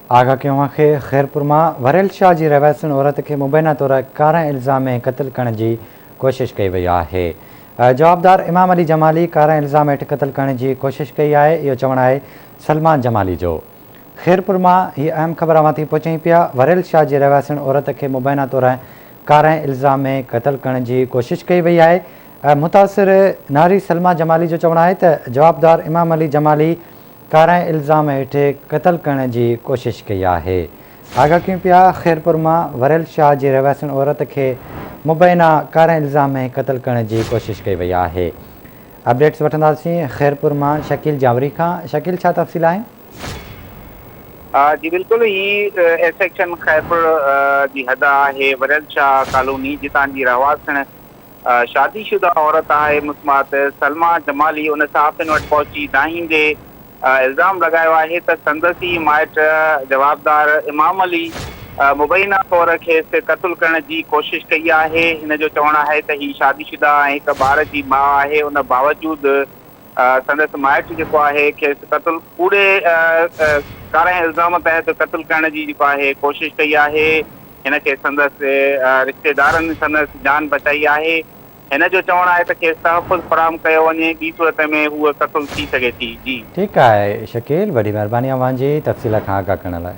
آگاهه ڪيو اوهان کي خيرپور مان وريل شاهه جي رهواسڻ عورت کي مبينا طور ڪارنهن الزام ۾ قتل ڪرڻ جي ڪوشش ڪئي وئي آهي. جوابدار امام علي جمالي ڪارنهن الزام هيٺ قتل ڪرڻ جي ڪوشش ڪئي آهي اهو چوڻ آهي سلمان جمالي جو. خيرپور مان هي اهم خبر اوهان تائين پهچائين پيا وريل شاهه جي رهواسڻ عورت کي مبينا طور ڪارنهن الزام ۾ قتل ڪرڻ جي ڪوشش ڪئي وئي آهي. متاثر ناري سلمان جمالي جو چوڻ آهي ته جوابدار امام علي جمالي ڪارنهن الزام هيٺ قتل ڪرڻ جي ڪوشش ڪئي آهي. آگاهه ڪيون پيا خيرپور مان وريل شاهه جي رهواسين عورت کي مبينا ڪارنهن الزام ۾ قتل ڪرڻ جي ڪوشش ڪئي وئي آهي. اپڊيٽس وٺنداسين خيرپور مان شڪيل جانوري کان شڪيل ڇا تفصيل آهن؟ جي بلڪل هي اي سيڪشن خيرپور جي حد آهي وريل شاهه ڪالوني جتان جي رهواسڻ شادي شده عورت آهي مسمات سلميٰ جمالي ان صحافين وٽ پهچي دانهيندي الزام لڳايو آهي ته سندس ئي مائٽ جوابدار امام علي مبينا طور کيس قتل ڪرڻ جي ڪوشش ڪئي آهي هن جو چوڻ آهي ته هي شادي شده ۽ هڪ ٻار جي ماء آهي ان باوجود سندس مائٽ جيڪو آهي کيس قتل ڪوڙي ڪارنهن الزام تحت قتل ڪرڻ جي جيڪو آهي ڪوشش ڪئي آهي. هن کي سندس رشتيدارن سندس جان بچائي آهي. هن جو چوڻ آهي ته کيس تحفظ فراهم ڪيو وڃي، ٻي صورت ۾ هوء قتل ٿي سگهي ٿي. جي. ٺيڪ آهي شڪيل وڏي مهرباني اوهان جي تفصيل کان آگاهه ڪرڻ لاء.